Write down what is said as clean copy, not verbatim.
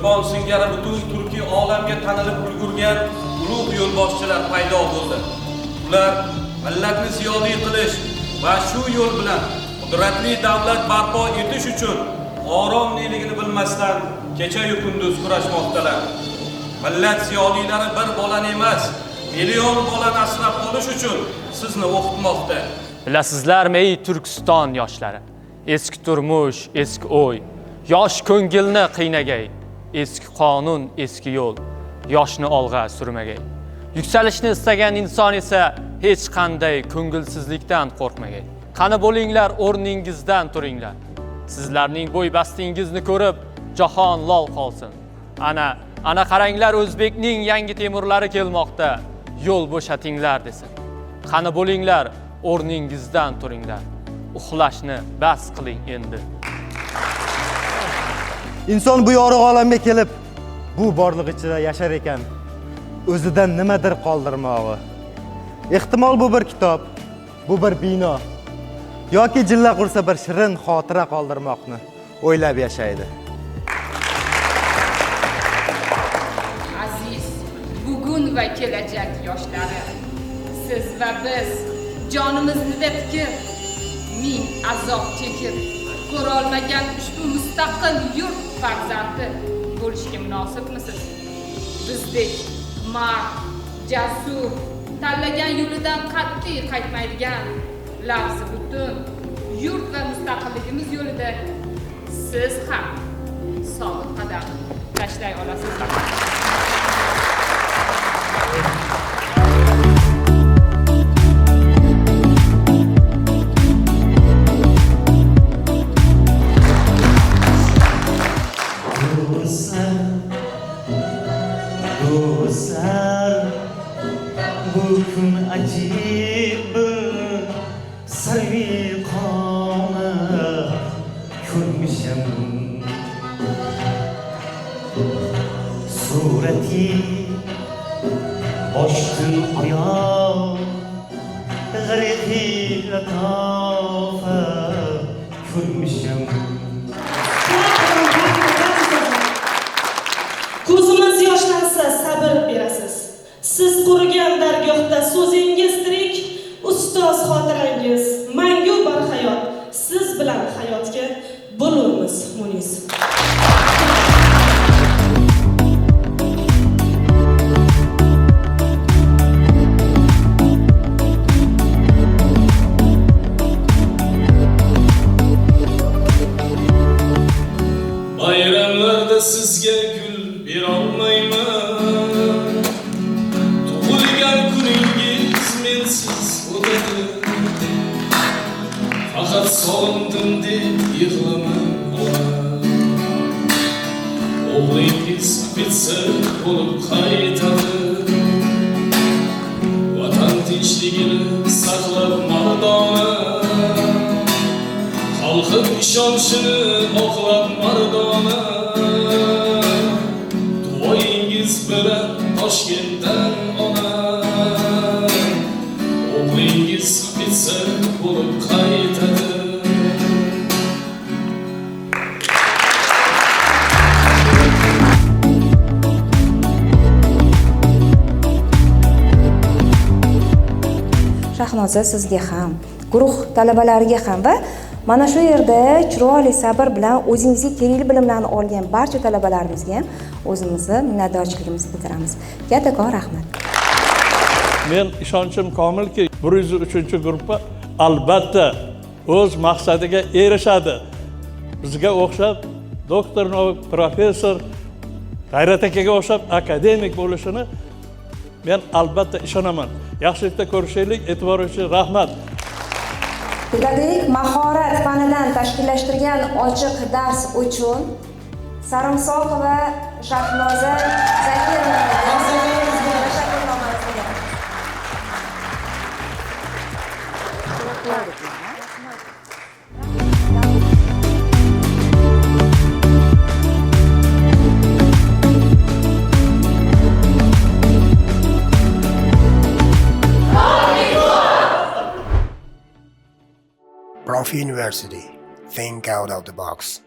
Cho'lpon singari butun turkiy olamga tanilib ulgurgan ulug' yo'lboshchilar paydo bo'ldi. Ular millatni ziyoli qilish va shu yo'l bilan qudratli davlat barpo etish uchun oromliligini bilmasdan kecha-yu kunduz kurashmoqdalar. Millat ziyolilari bir bolani emas, million bolani asrab qolish uchun sizni o'qitmoqda. Bilasizlarmi, ey Turkiston yoshlari, eski turmush, eski o'y, yosh ko'ngilni qiynagay, eski qonun, eski yo'l, yoshni olg'a surmagay. Yuksalishni istagan inson esa hech qanday ko'ngilsizlikdan qo'rqmagay. Qani bo'linglar, o'rningizdan turinglar. Sizlarning bo'y bastingizni ko'rib jahon lol qolsin. Ana, ana qaranglar, o'zbekning yangi temurlari kelmoqda. Yo'l bo'shatinglar desin. Qani bo'linglar, o'rningizdan turinglar. Uxlashni bas qiling endi. Inson bu yorug' olamga kelib, bu borliq ichida yashar ekan, o'zidan nimadir qoldirmog'i. Ehtimol bu bir kitob, bu bir bino yoki jilla qursa bir shirin xotira qoldirmoqni o'ylab yashaydi. Aziz bugun va kelajak yoshlari, siz va biz jonimizni tikib, ming azob chekib ko'ra olmagan ushbu mustaqil yurt farzandi bo'lishga munosibmisiz? Bizdek mard, jasur, tanlagan yo'lidan qat'iy qaytmaydigan, lafzi butun yurt va mustaqilligimiz yo'lida siz ham sobit qadam tashlay olasizlar. Do'stlar, bu kun ajib bir sarvi qomat ko'rmisham. Surati boshdan oyoq g'arqi latofat ko'rmisham. Ko'zimiz yoshlansa sabr berasiz. Siz qurgan dargohda so'zingiz tirik, ustoz xotirangiz mangu barhayot. Siz bilan hayotga bo'lurmiz munis. Bayramlarda sizga gul berolmayman. Tug'ilgan kuningiz mensiz o'tadi. Faqat sog'indim deb yig'lamang ona. O'g'lingiz ofitser bo'lib qaytadi. Vatan tinchligini saqlab mardona, xalqim ishonchini oqlab mardona. Duoyingiz bilan Toshkentdan ona, o'g'lingiz ofitser bo'lib qaytadi. Shahnoza, sizga ham, guruh talabalariga ham va mana shu yerda chiroyli sabr bilan o'zingizga kerakli bilimlarni olgan barcha talabalarimizga ham o'zimizni minnatdorchiligimizni bildiramiz. Kattakon rahmat. Men ishonchim komilki, 103-gruppa albatta o'z maqsadiga erishadi. Bizga o'xshab doktor, professor, G'ayrat akaga o'xshab akademik bo'lishini men albatta ishonaman. Yaxshilikda ko'rishaylik, e'tibor uchun rahmat. Pedagogik mahorat fanidan tashkillashtirgan ochiq dars uchun Sarimsoqova Shahnoza Zakirovnaga tashakkurnomamizni beramiz. Profi University. Think out of the box.